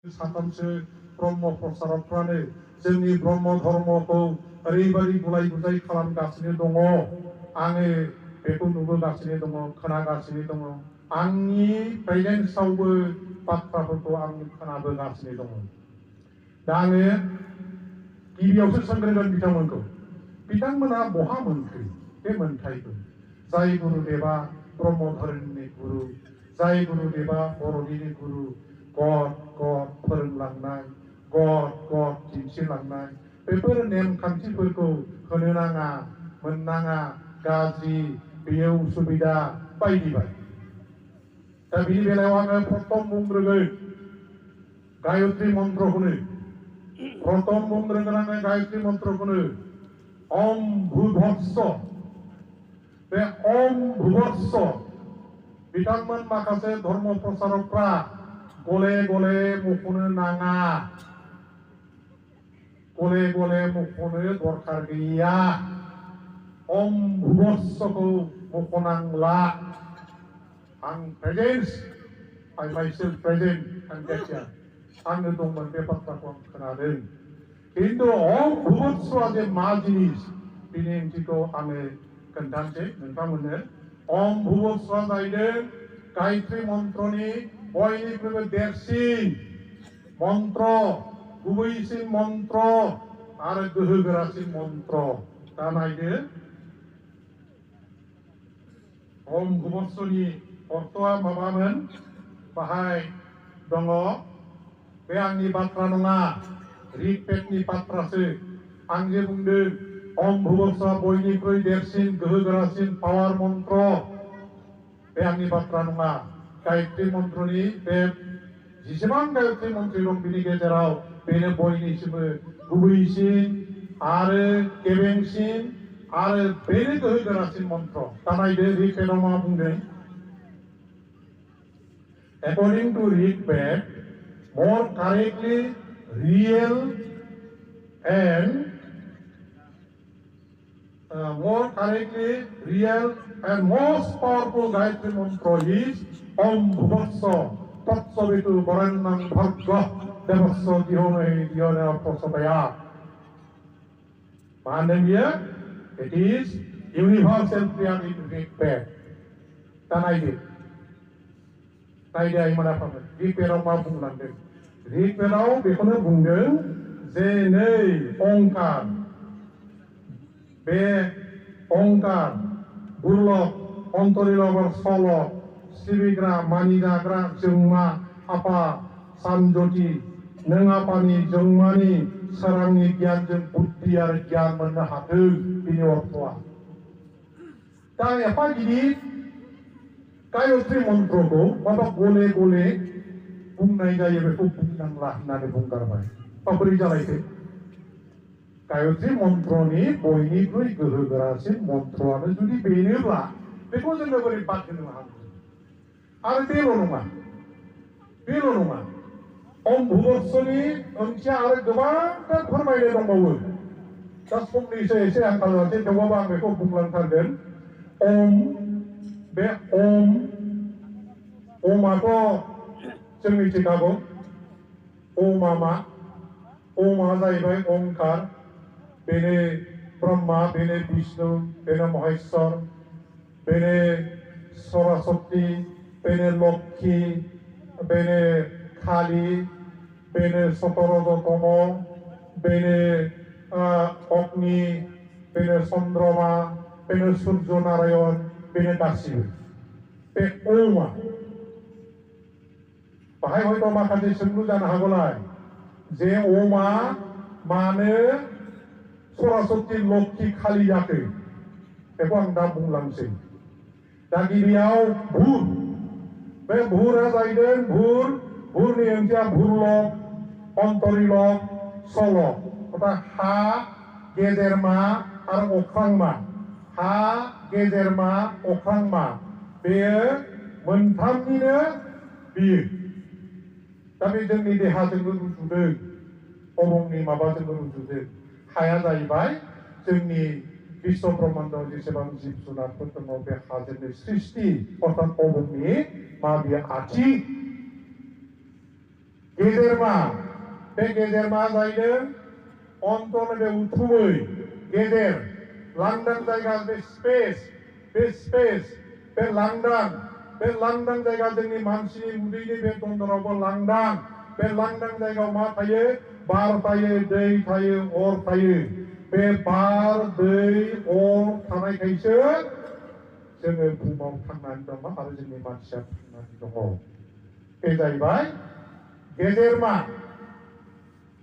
साथामसो ब्रह्म प्रसारकफ्रानो जोंनि ब्रह्म धर्मखौ ओरैबायदि गुलाय गुजाय खालामगासिनो दङ। आङो बेखौ नुबोगासिनो दङ, खोनागासिनो दङ। आंनि प्रेजेन्सआवबो बाथ्राफोरखौ आं खोनाबोगासिनो दङ। दा आङो गिबियावसो सोंग्रोगोन बिथांमोना बहा मोनखो बे मोनथायखौ? जाय गुरुदेवा ब्रह्म धोरोमनि गुरु, जाय गुरुदेवा बर'निनो गुरु, गद गद फोरोंलांनाय, गद गद दिन्थिलांनाय, बेफोर नेमखान्थिफोरखौ होनो नाङा, मोननाङा, गाज्रि, बेयो उसुबिदा बायदि बायदि। दा बिनि बेलायाव आङो प्रथम बुंग्रोगोन गायत्री मन्त्रखौनो। प्रथम बुंग्रोगोन आङो गायत्री मन्त्रखौनो। ओम भूर्भुवस्स। बे ओम भूर्भुवस्स बिथांमोन माखासे धर्म प्रसारकफ्रा गले गले मख'नो नाङा, गले गले मख'नो दरकार गैया। ओम भूर्भुवस्सखौ मख'नांला। आं presence, I myself present and there. आंनो दंमोन, बे बाथ्राखौ आं खोनादों। खिन्थु ओम भूर्भुवस्सआ जे मा जिनिस बिनि ओंथिखौ आङो खोन्थानोसै नोंथांमोननो। ओम भूर्भुवस्सआ जाहैदों गायत्री मन्त्रनि बयनिख्रुइबो देरसिन मन्त्र, गुबैसिन मन्त्र आरो गोहोगोरासिन मन्त्र। दा नायदो, ओम भूर्भुवस्सनि अर्थआ माबामोन? बाहाय दङ, बे आंनि बाथ्रा नङा, ऋग्वेदनि बाथ्रासो। आं जे बुंदों ओम भूर्भुवस्सआ बयनिख्रुइ देरसिन गोहोगोरासिन पावार मन्त्र, बे आंनि बाथ्रा नङा। गायत्री मन्त्रनि बे जेसेबां गायत्री मन्त्र दं बिनि गेजेराव बेनो बयनिसिमबो गुबैसिन आरो गेबेंसिन आरो बेनो गोहोगोरासिन मन्त्र। दा नायदो ऋग्वेदआव मा बुंदों? According to Rigved, more correctly real and most powerful Gayatri mantra is Om Bhuvassa Tatsavitu Varannam Bharga Devassa Dhyomai Dhyana Prasodayat. And here it is universal prayer in Rigved. Tanaide. Naide ay manapaman. Rigvedaw ma bunglandeng. Rigvedaw bekono bungdeng je nei Omkar. Be Omkar, Burlok, Ontorilobar Solok, Sibigra, Manidagra, Jengma, Apa, Samjoti, Nengapani, Jengmani, Sarangni Gyan Jeng Buddhi आरो गियान मोननो हाथों, बिनि अर्थआ। दा एफा गिदिर गायत्री मन्त्रखौ माबा गले गले बुंनाय जायो, बेखौ बुंनांला होननानै बुंगारबाय। बोरै जालायखो? गायत्री मन्त्रनि बयनिख्रुइ गोहोगोरासिन मन्त्रआनो जुदि बेनोब्ला बेखौ जोङो बोरै बाद होनो हागौ? आरो बेल' नङा, ओम भूर्भुवस्सनि ओंथिया आरो गोबांथार फोरमायनो दंबावो। दा समनिसो एसे आंखाल जासै, थेवबाबो आं बेखौ बुंलांथारगोन। ओम, बे ओमआथ' जों मिथिखागौ। ओमआ मा? ओमआ जाहैबाय ओंकार, बेनो ब्रह्मा, बेनो विष्णु, बेनो महेश्वर, बेनो सरस्वती, बेनो लक्ष्मी, बेनो काली, बेनो सतरजतम, बेनो अग्नि, बेनो चन्द्रमा, बेनो सूर्य नारायण, बेनो गासिबो बे ओमआ। बाहाय हयथ' माखासे सोंलु जानो हागौलाय जे ओमआ मानो सरस्वती, लक्ष्मी, काली जाखो? बेखौ आं दा बुंलांसै। दा गिबियाव भुर, बे भुरआ जाहैदों भुरनि ओंथिया भुरलक, अन्तरिलक, सलक, अर्थात हा, गेजेरमा आरो अख्रांमा। हा, गेजेरमा, अख्रांमा, बेयो मोनथामनिनो बियो। दा बे जोंनि देहाजोंबो रुजुदों, अबंनि माबाजोंबो रुजुदों। हाया जाहैबाय जोंनि विश्व ब्रह्माण्डआव जेसेबां जिब जुनारफोर दङ बे हाजोंनो सृष्टि, अर्थात अबंनि मा बियो आथिं। गेजेरमा बे गेजेरमा जाहैदों अन्थन बे उथुमै गेजेर लांदां जायगा बे स्पेस बे लांदां जायगा जोंनि मानसिनि उदैनि बे दन्दरावबो लांदां बे लांदां जायगायाव मा थायो बार थायो दै थायो अर थायो बे बार दै अर थानायखायसो जोङो बुहुमाव थांनानै दङ आरो जोंनि मानसिया थांनानै दङ बे जाहैबाय गेजेरमा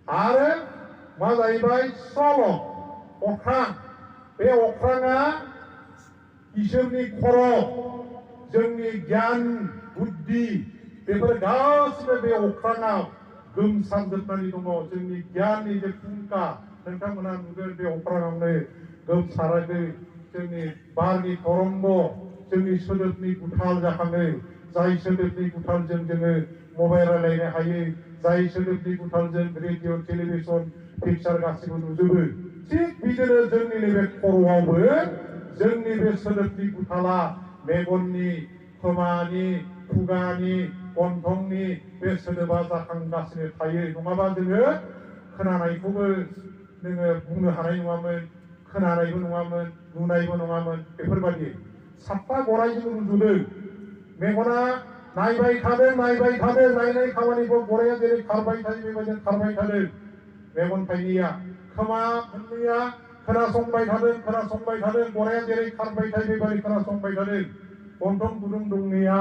आरो मा जाहैबाय सल अख्रां बे अख्राङा इसोरनि खर जोंनि गियान बुद्धि बेफोर गासिबो बे अख्राङाव गोमसारजोबनानै दङ जोंनि गियाननि जे फुंखा नोंथांमोना नुगोन बे अख्राङावनो गोमसाराखै जोंनि बारनि तरंग जोंनि सोदोबनि गुथाल जाखाङो जाय सोदोबनि गुथालजों जोङो मबाइल रायलायनो हायो जाय सोदोबनि गुथालजों रेडिअ टेलिभिसन पिक्सार गासिबो नुजोबो थिग बिदिनो जोंनि नैबे खर'आवबो जोंनि बे सोदोबनि गुथाला मेगननि खोमानि खुगानि गन्थंनि बे सोदोबा जाखांगासिनो थायो नङाबा जोङो खोनानायखौबो जोङो बुंनो हानाय नङामोन खोनानायबो नङामोन नुनायबो नङामोन बेफोरबायदि साफा गरायजों रुजुदों मेगना नायबाय थादों नायनाय खामानिखौ गराया जेरै खारबाय थायो बेबायदिनो खारबाय थादों मेगन थाइनैया खोमा मोननैया खोनासंबाय थादों गराया जेरै खारबाय थायो बेबायदि खोनासंबाय थादों गन्थं गुदुं दंनिया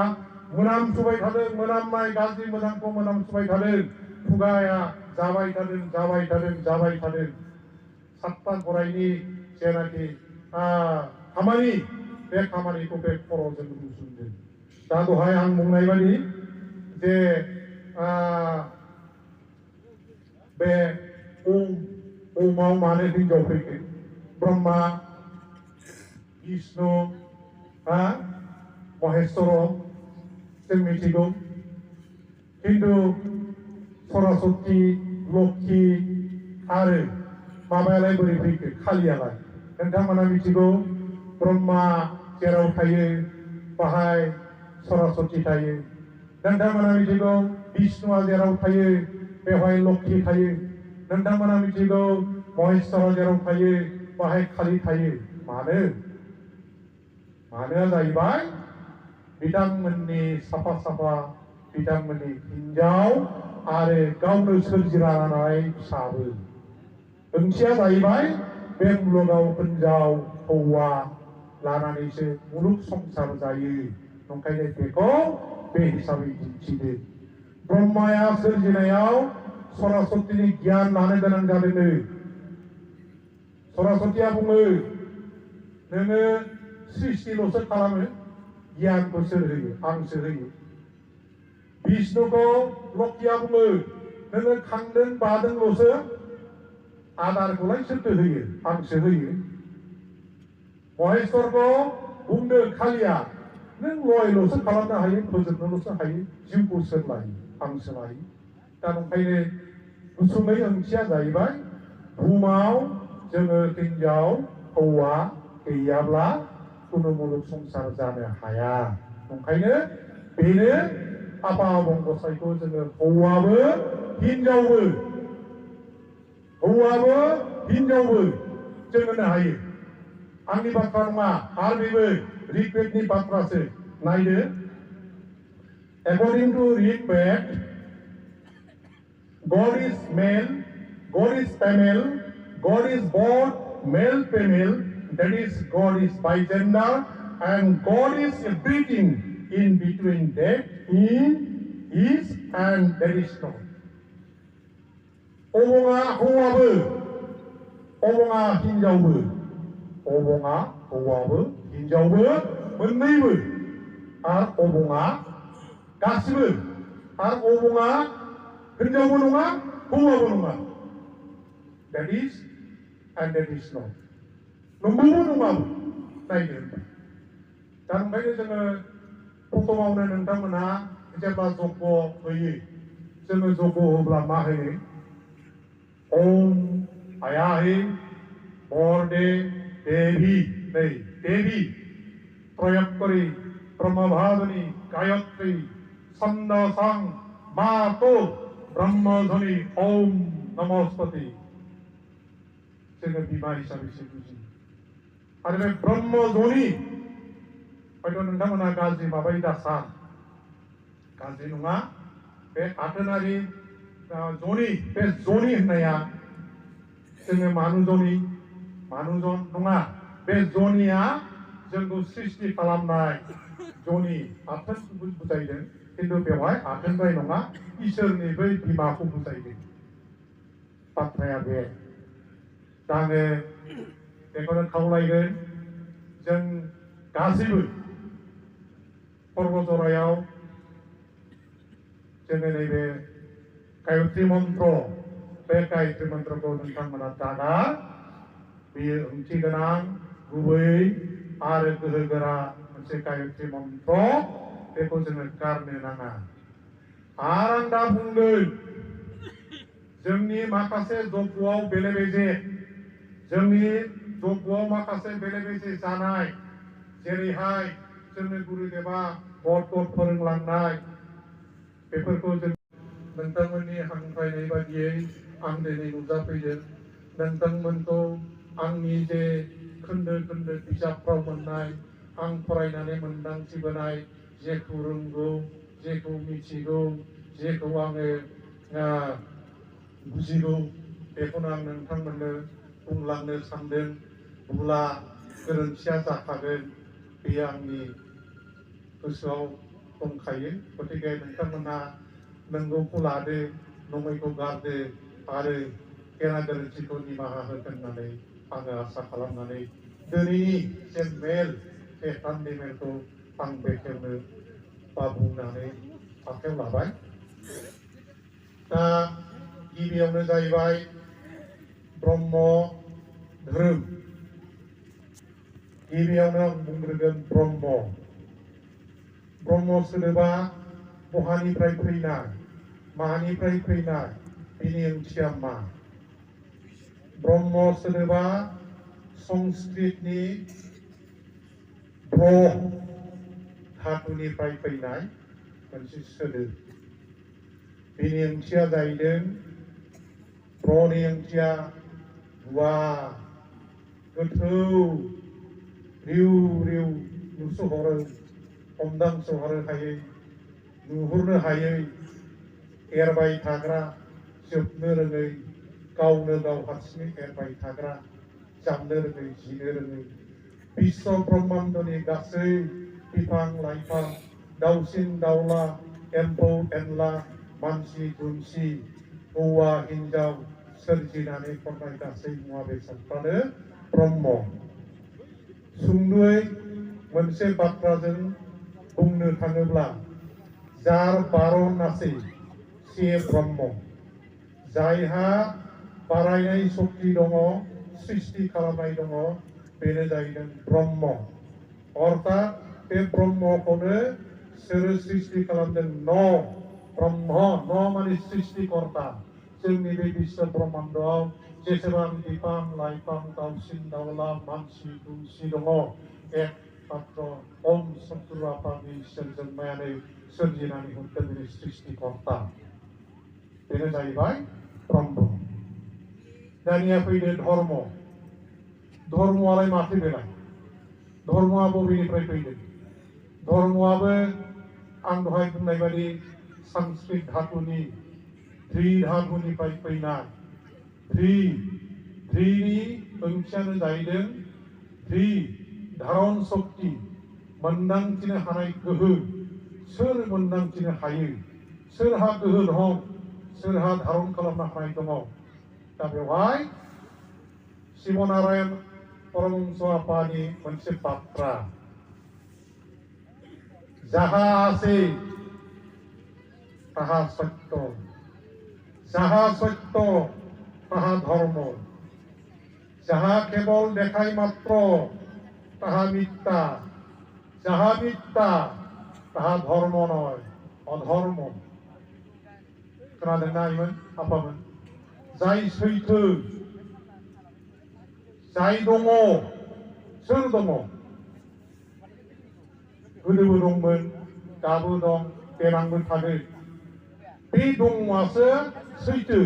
मोनामसुबाय थादों मोनामनाय गाज्रि मोजांखौ मोनामसुबाय थादों खुगाया जाबाय थादों सातथा गरायनि जेनाखि खामानि बे खामानिखौ बे खर'जों रुजुनदों दा दहाय आं बुंनाय बायदि जे बे ओमाव मानो हिनजाव फैखो ब्रह्मा विष्णु महेश्वर जों मिथिगौ किन्तु सरस्वती लक्ष्मी आरो माबायालाय बोरै फैखो खालियालाय नोंथांमोना मिथिगौ ब्रह्मा जेराव थायो बाहाय सरस्वती थायो नोंथांमोना मिथिगौ विष्णुआ जेराव थायो बेवहाय लक्ष्मी थायो नोंथांमोना मिथिगौ महेश्वरा जेराव थायो बाहाय खालि थायो मानो जाहैबाय बिथांमोननि साफा बिथांमोननि हिनजाव आरो गावनो सोरजिलानाय फिसाबो ओंथिया जाहैबाय बे मुलुगाव हिनजाव हौवा लानानैसो मुलुग संसार जायो ओंखायनो बेखौ बे हिसाबै दिन्थिदों ब्रह्माया सोरजिनायाव सरस्वतीनि गियान लानो गोनां जादोंनो सरस्वतीया बुङो नोङो सृष्टिल'सो खालामो गियानखौ सोर होयो आंसो होयो विष्णुखौ लक्ष्मीया बुङो नोङो खांदों बादोंल'सो आदारखौलाय सोरथो होयो आंसो होयो महेश्वरखौ बुंदों खालिया नों लयल'सो खालामनो हायो फोजोबनोल'सो हायो जिउखौ सोर लायो आंसो लायो दा ओंखायनो गुसुङै ओंथिया जाहैबाय बुहुमाव जोङो हिनजाव हौवा गैयाब्ला कुनु मुलुग संसार जानो हाया ओंखायनो बेनो आफा आबं गसाइखौ जोङो हौवाबो हिनजावबो जों होनो हायो आंनि बाथ्रा नङा आरो बेबो ऋग्वेदनि बाथ्रासो नायदो according to Rigved God is male God is female God is both male female that is God is bigender and God is everything in between that is and that is not 어벙아 हौवाबो 어벙아 हिनजावबो अबङा हौवाबो हिनजावबो मोननैबो आरो अबङा गासिबो आरो अबङा हिनजावबो नङा हौवाबो नङा that is and that is not नंगौबो नङाबो नायनो दा ओंखायनो जोङो प्रथमावनो नोंथांमोनहा जेब्ला जग्य होयो जोङो जग्य होब्ला मा होयो ओम आयाहि बरदे देवी नहीं देवी त्रयत्तरी ब्रह्मभावनी गायत्री छंदसं मातो ब्रह्मध्वनि ओम नमस्पति जोङो बिमा हिसाबैसो बुजियो आरो बे ब्रह्मध्वनि हयथ' नोंथांमोना गाज्रि माबायो दासा गाज्रि नङा बे आथोनारि जनि बे जनि होननाया जोङो मानुजन नङा बे जनिया जोंखौ सृष्टि खालामनाय जनि आथोनखौ बुजायदों खिन्थु बेवहाय आथोनद्राय नङा इसोरनि बै बिमाखौ बुजायदों बाथ्राया बे दा आङो बेखौनो खावलायगोन जों गासैबो पर्व जरायाव जोङो नैबे गायत्री मन्त्र बे गायत्री मन्त्रखौ नोंथांमोना दागा बेयो ओंथि गोनां गुबै आरो गोहोगोरा मोनसे गायत्री मन्त्र बेखौ जोङो गारनो नाङा आरो आं दा बुंगोन जोंनि माखासे जगआव बेले बेजे जोंनि जगआव माखासे बेले बेजे जानाय जेरैहाय जोंनो गुरुदेवा गद फोरोंलांनाय बेफोरखौ जों नोंथांमोननि हांख्रायनाय बायदियै आं दिनै नुजाफैदों नोंथांमोनखौ आंनि जे खोन्दो खोन्दो बिजाबफ्राव मोननाय आं फरायनानै मोनदांथिबोनाय जेखौ रोंगौ जेखौ मिथिगौ जेखौ आङो बुजिगौ बेखौनो आं नोंथांमोननो बुंलांनो सानदों बुंब्ला गोरोन्थिया जाखागोन बेयो आंनि गोसोआव दंखायो गतिके नोंथांमोनहा नंगौखौ लादो नङैखौ गारदो आरो गेना गोरोन्थिखौ निमाहा होगोन होननानै आङो आसा खालामनानै दिनैनि जे मेल बे दान्दै मेलखौ आं बेखेवनो बा बुंनानै आखायाव लाबाय दा गिबियावनो जाहैबाय ब्रह्म धोरोम गिबियावनो आं बुंग्रोगोन ब्रह्म सोदोबा बहानिफ्राय फैनाय मानिफ्राय फैनाय बिनि ओंथिया मा ब्रह्म सोदोबा संस्कृतनि ब्र धातुनिफ्राय फैनाय मोनसे सोदोब बिनि ओंथिया जाहैदों ब्रनि ओंथिया गुवार गोथौ रिउ रिउ नुसहरो हमदांसहरो हायै नुहुरनो हायै एरबाय थाग्रा जोबनो रोङै गावनो गाव हारसिङै एरबाय थाग्रा जामनो रोङै जिनो रोङै बिश्व ब्रह्माण्डनि गासै बिफां लाइफां दाउसिन दाउला एम्फौ एनला मानसि दुमसि हौवा हिन्जाव सोरजिनानै खननाय गासै मुवा बेसादफ्रानो ब्रह्म सुंद'यै मोनसे बाथ्राजों बुंनो थाङोब्ला जार बारनासै से ब्रह्म जायहा बारायनाय शक्ति दङ सृष्टि खालामनाय दङ बेनो जाहैदों ब्रह्म अर्थात बे ब्रह्मखौनो सोर सृष्टि खालामदों न ब्रह्म न माने सृष्टिकर्ता जोंनि बे बिश्व ब्रह्माण्डआव जेसेबां बिफां लाइफां दाउसिन दाउला मानसि दुमसि दङ एकमात्र ओम सतगुरु आफानि सोरजिनानै सोरजिनानै हरदों बे सृष्टिकर्ता बेनो जाहैबाय ब्रह्म दानिया फैदो धर्म धर्मआलाय माथो बेलाय धर्मआ बबेनिफ्राय फैदों धर्मआबो आं दहाय बुंनाय बायदि संस्कृत धातुनि ध्रि धातुनिफ्राय फैनाय ध्रिनि ओंथियानो जाहैदों ध्रि धारन शक्ति मोनदांथिनो हानाय गोहो सोर मोनदांथिनो हायो सोरहा गोहो दं सोरहा धारन खालामनो हानाय दङ दा बेवहाय शिवनारायण परमहंस आफानि मोनसे बाथ्रा जाहा आसे ताहा सत्य जाहा सत्य ताहा धर्म जाहा केवल देखाय मात्र ताहा मिथ्या जाहा मिथ्या ताहा धर्म नय अधर्म खोनादोंना आइमोन आफामोन जाय सैथो जाय दङ सोर दङ गोदोबो दंमोन दाबो दं देनांबो थागोन बे दङआसो सैथो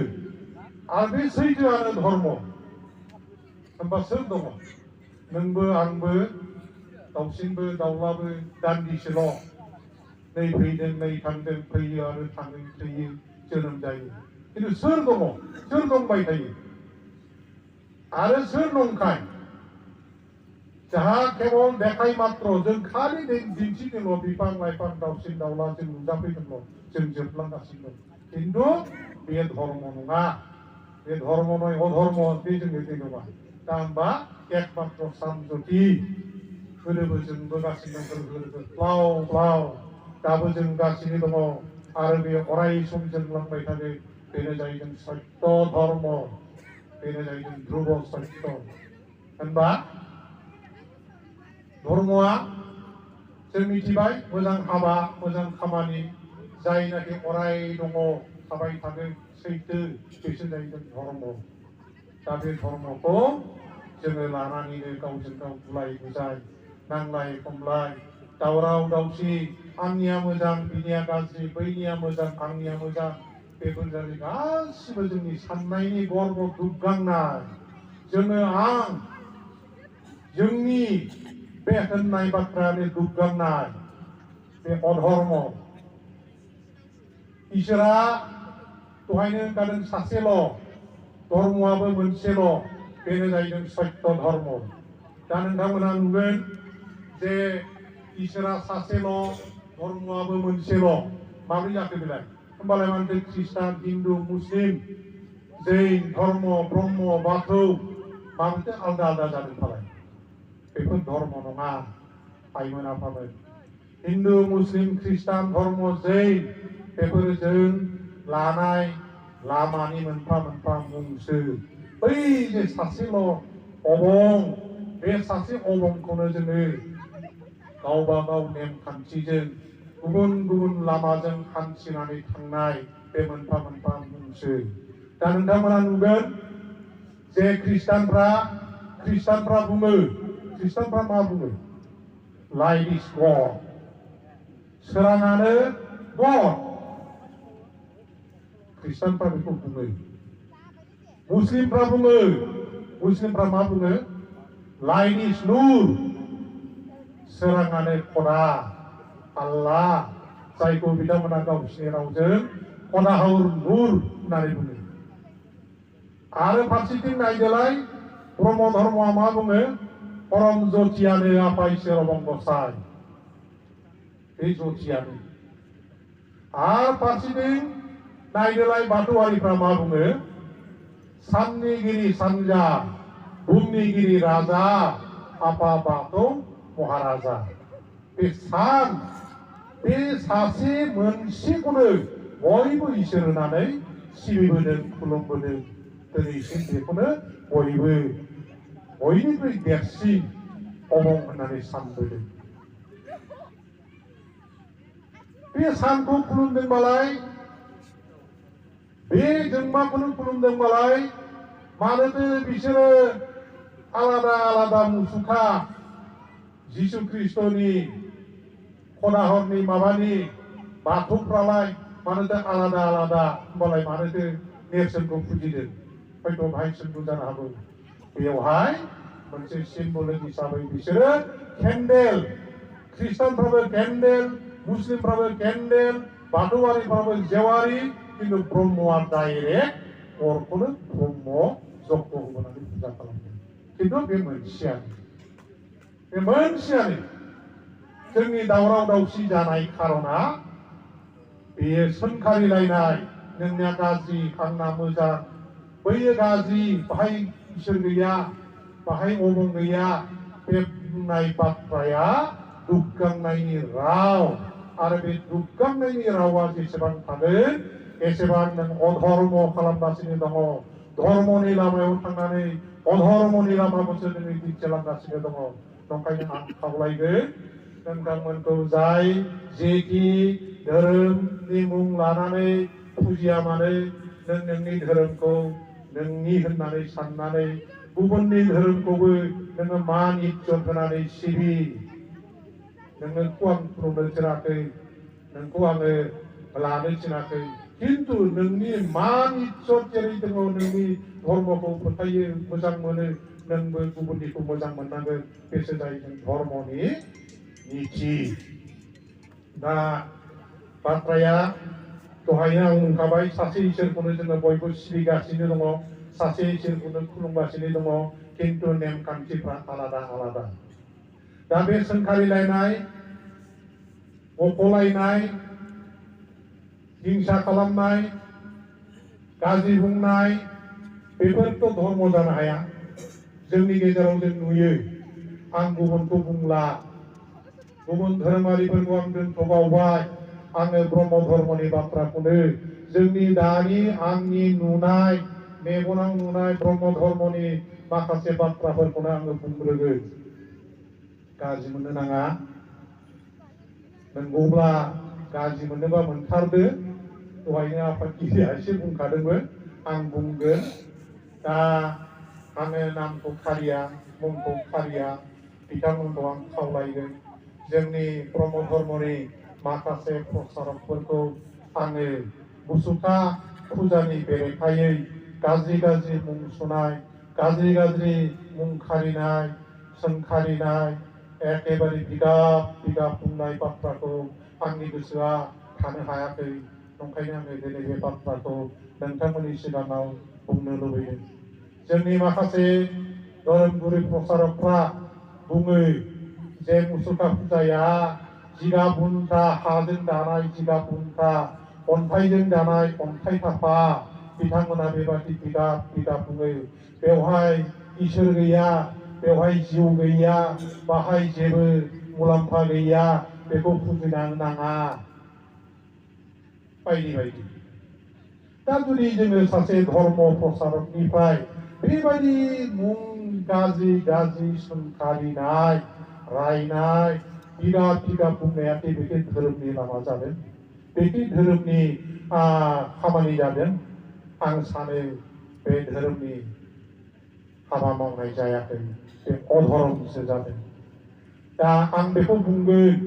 आरो बे सैथोआनो धर्म होनबा सोर दङ नोंबो आंबो दाउसिनबो दाउलाबो दान्दिसेल' नै फैदों नै थांदों फैयो आरो थाङो थैयो जोनोम जायो खिन्थु सोर दङ सोर दंबाय थायो आरो सोर नंखाय जाहा केवल देखाय मात्र जों खालि दिन्थिदोंल' बिफां लाइफां दाउसिन दाउला जों नुजाफैदोंल' जों जोबलांगासिनो दं खिन्थु बे धर्म नङा बे धर्म नय अधर्म बे जोंनि धैर्यबा दा होनबा एकमात्र सानजोति गोदोबो जों नुबोगासिनो दं गोदो ब्लाव ब्लाव दाबो जों गासिनो दङ आरो बे अराय सम जोंलांबाय थागोन बेनो जाहैदों सत्य धर्म बेनो जाहैदों ध्रुब सत्य होनबा धर्मआ जों मिथिबाय मोजां हाबा मोजां खामानि जायनाखि अराय दङ थाबाय थागोन सैथो बेसो जाहैदों धर्म दा बे धर्मखौ जोङो लानानैनो गावजों गाव बुलाय बुजाय नांलाय खमलाय दावराव दावसि आंनिया मोजां बिनिया गाज्रि बैनिया मोजां आंनिया मोजां बेफोर जाबाय गासिबो जोंनि साननायनि गर्ब दुग्गांनाय जोङो आं जोंनि बे होननाय बाथ्रायानो दुग्गांनाय बे अधर्म इसोरा दहायनो होनखादों सासेल' धर्मआबो मोनसेल' बेनो जाहैदों सत्य धर्म दा नोंथांमोना नुगोन जे इसोरा सासेल' धर्मआबो मोनसेल' माबोरै जाखो बेलाय होमबालाय मानोथो ख्रिस्टान हिन्दु मुस्लिम जैन धर्म ब्रह्म बाथौ मानोथो आलदा आलदा जादों फालाय बेफोर धर्म नङा आइमोन आफामोन हिन्दु मुस्लिम ख्रिस्टान धर्म जैन बेफोर जों लानाय लामानि मोनफा मोनफा मुंसो बै जे सासेल' अबं बे सासे अबंखौनो जोङो गावबा गाव नेमखान्थिजों गुबुन गुबुन लामाजों हान्थिनानै थांनाय बे मोनफा मोनफा मुंसो दा नोंथांमोना नुगोन जे ख्रिस्टानफ्रा बुङो ख्रिस्टानफ्रा मा बुङो लाइट इज गड सोराङानो गड ख्रिस्टानफ्रा बेखौ बुङो मुस्लिमफ्रा मा बुङो लाइट इज नूर सोराङानो खदा आल्लाह जायखौ बिथांमोना गावसिनि रावजों खदाहुर नूर होननानै बुङो आरो फारसेथिं नायदोलाय ब्रह्म धर्मआ मा बुङो परम ज्योतियानो आफा इसोर अबंगसाय बे ज्योतियानो आरो फारसेथिं नायदोलाय बाथौआरिफ्रा मा बुङो साननि गिरि सानजा बुहुमनि गिरि राजा आफा बाथौ महाराजा बे सान बे सासे मोनसेखौनो बयबो इसोर होननानै सिबिबोदों खुलुमबोदों दिनैसिम बेखौनो बयबो बयनिख्रुइ देरसिन अबं होननानै सानबोदों बे सानखौ खुलुमदोंबालाय बे जोंमाखौनो खुलुमदोंबालाय मानोथो बिसोरो आलादा आलादा मुसुखा जिसु ख्रिस्ट'नि खदाहरनि माबानि बाथौफ्रालाय मानोथो आलादा आलादा होमबालाय मानोथो नेरसोनखौ फुजिदों हयथ' बाहाय सोंलु जानो हागौ बेवहाय मोनसे सिम्बलिक हिसाबै बिसोरो केन्डेल ख्रिस्टानफ्राबो केन्डेल मुस्लिमफ्राबो केन्डेल बाथौआरिफ्राबो जेवारि किन्तु ब्रह्मआ डाइरेक्ट अरखौनो ब्रह्म जग्य होनानै फुजा खालामदों किन्तु बे मोनसेयानो जोंनि दावराव दावसि जानाय खारना बेयो सोंखारिलायनाय नोंनिया गाज्रि आंना मोजां बैयो गाज्रि बाहाय इसोर गैया बाहाय अबं गैया बे बुंनाय बाथ्राया दुग्गांनायनि राव आरो बे दुग्गांनायनि रावा जेसेबां थागोन एसेबां नों अधर्म खालामगासिनो दङ धर्मनि लामायाव थांनानै अधर्मनि लामाखौसो नोङो दिन्थिलांगासिनो दङ नंखायनो आं खावलायगोन नोंथांमोनखौ जाय जेखि धोरोमनि मुं लानानै फुजिया मानो नों नोंनि धोरोमखौ नोंनि होननानै साननानै गुबुननि धोरोमखौबो नोङो मान इज्जत होनानै सिबि नोंखौ आं खुलुमनो थिनाखै नोंखौ आङो लानो थिनाखै खिन्थु नोंनि मान इज्जत जेरै दङ नोंनि धर्मखौ फोथायो मोजां मोनो नोंबो गुबुननिखौ मोजां मोननांगोन बेसो जाहैदों धर्मनि नीति दा बाथ्राया दहायनो आं बुंखाबाय सासे इसोरखौनो जोङो बयबो सिबिगासिनो दङ सासे इसोरखौनो खुलुमगासिनो दङ खिन्थु नेमखान्थिफ्रा आलादा आलादा दा बे सोंखारिलायनाय बखलायनाय हिंसा खालामनाय गाज्रि बुंनाय बेफोरथ' धर्म जानो हाया जोंनि गेजेराव जों नुयो आं गुबुनखौ बुंला गुबुन धोरोमारिफोरखौ आं दोनथ'बावबाय आङो ब्रह्म धर्मनि बाथ्राखौनो जोंनि दानि आंनि नुनाय मेगनाव नुनाय ब्रह्म धर्मनि माखासे बाथ्राफोरखौनो आङो बुंग्रोगोन गाज्रि मोननो नाङा नंगौब्ला गाज्रि मोननोबा मोनथारदो दहायनो आफादगिरिया एसे बुंखादोंमोन आं बुंगोन दा आङो नामखौ खारिया मुंखौ खारिया बिथांमोनखौ आं खावलायगोन जोंनि ब्रह्म धर्मनि माखासे प्रसारकफोरखौ आङो मुसुखा फुजानि बेरेखायै गाज्रि गाज्रि मुं सुनाय गाज्रि गाज्रि मुं खारिनाय सोंखारिनाय एखेबारे बिगाब बिगाब बुंनाय बाथ्राखौ आंनि गोसोआ थानो हायाखै नंखायनो आङो दिनै बे बाथ्राखौ नोंथांमोननि सिगाङाव बुंनो लुबैदों जोंनि माखासे धोरोमगुरु प्रसारकफ्रा बुङो जे मुसुखा फुजाया जिगाब बुन्था हाजों दानाय जिगाब बुन्था अन्थाइजों दानाय अन्थाइ थाफा बिथांमोना बेबादि बिगाब बिगाब बुङो बेवहाय इसोर गैया बेवहाय जिउ गैया बाहाय जेबो मुलाम्फा गैया बेखौ फुजिनो नाङा बायदि बायदि दा जुदि जोङो सासे धर्म प्रसारकनिफ्राय बेबायदि मुं गाज्रि गाज्रि सोंखारिनाय रायनाय बिगाब बिगाब बुंनाया बेखे धोरोमनि लामा जादों बेखे धोरोमनि खामानि जादों आं सानो बे धोरोमनि हाबा मावनाय जायाखै बे अधर्मसो जादों दा आं बेखौ बुंगोन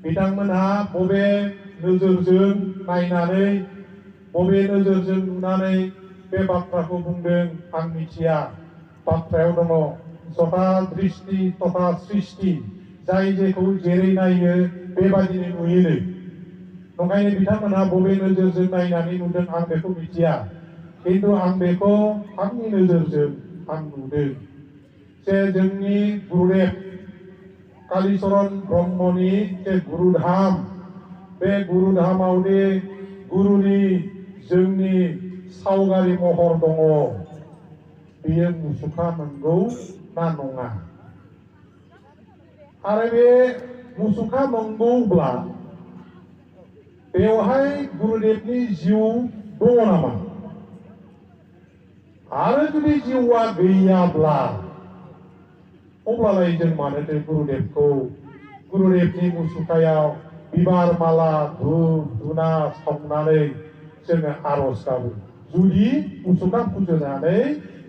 बिथांमोनहा बबे नोजोरजों नायनानै बबे नोजोरजों नुनानै बे बाथ्राखौ बुंदों आं मिथिया बाथ्रायाव दङ जथा दृष्टि तथा सृष्टि जाय जेखौ जेरै नायो बेबादिनो नुयोनो नंखायनो बिथांमोनहा बबे नोजोरजों नायनानै नुदों आं बेखौ मिथिया खिन्थु आं बेखौ आंनि नोजोरजों आं नुदों जे जोंनि गुरुदेव कालीचरण ब्रह्मनि जे गुरुधाम बे गुरुधामाव दे गुरुनि जोंनि सावगारि महर दङ बेयो मुसुखा नंगौ ना नङा आरो बे मुसुखा नंगौब्ला बेवहाय गुरुदेवनि जिउ दङ नामा आरो जुदि जिउआ गैयाब्ला अब्लालाय जों मानोथो गुरुदेवखौ गुरुदेवनि मुसुखायाव बिबार माला धुप धुना सावनानै जोङो आरज गाबो जुदि मुसुखा फुजिनानै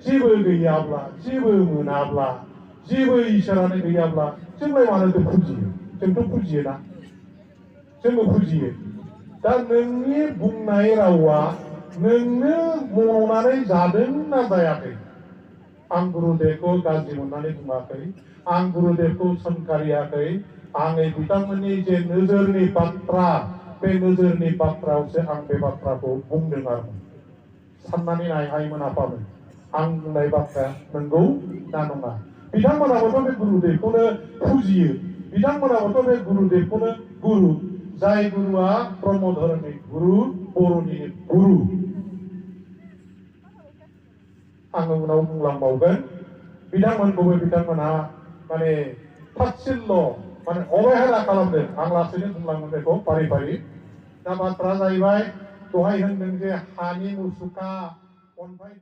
जेबो गैयाब्ला जेबो मोनाब्ला जेबो इसोरानो गैयाब्ला जोंलाय मानोथो फुजियो जोंथ' फुजियोना जोंबो फुजियो दा नोंनि बुंनाय रावा नोंनो मावनानै जादों ना जायाखै आं गुरुदेवखौ गाज्रि मोननानै बुङाखै आं गुरुदेवखौ सोंखारियाखै आङो बिथांमोननि जे नोजोरनि बाथ्रा बे नोजोरनि बाथ्रायावसो आं बे बाथ्राखौ बुंदों आरो साननानै नाय आइमोन आफामोन आं बुंनाय बाथ्राया नंगौ ना नङा बिथांमोनाबोथ' बे गुरुदेवखौनो फुजियो बिथांमोनाबोथ' बे गुरुदेवखौनो गुरु जाय गुरुआ ब्रह्म धोरोमनि गुरु बर'नि गुरु आङो उनाव बुंलांबावगोन बिथांमोनखौबो बिथांमोनहा माने थाकसिल्य माने अबहेला खालामदों आं लासैनो बुंलांगोन बेखौ फारि फारि दा बाथ्रा जाहैबाय दहाय होनदों जे हानि मुसुखा अन्थाइ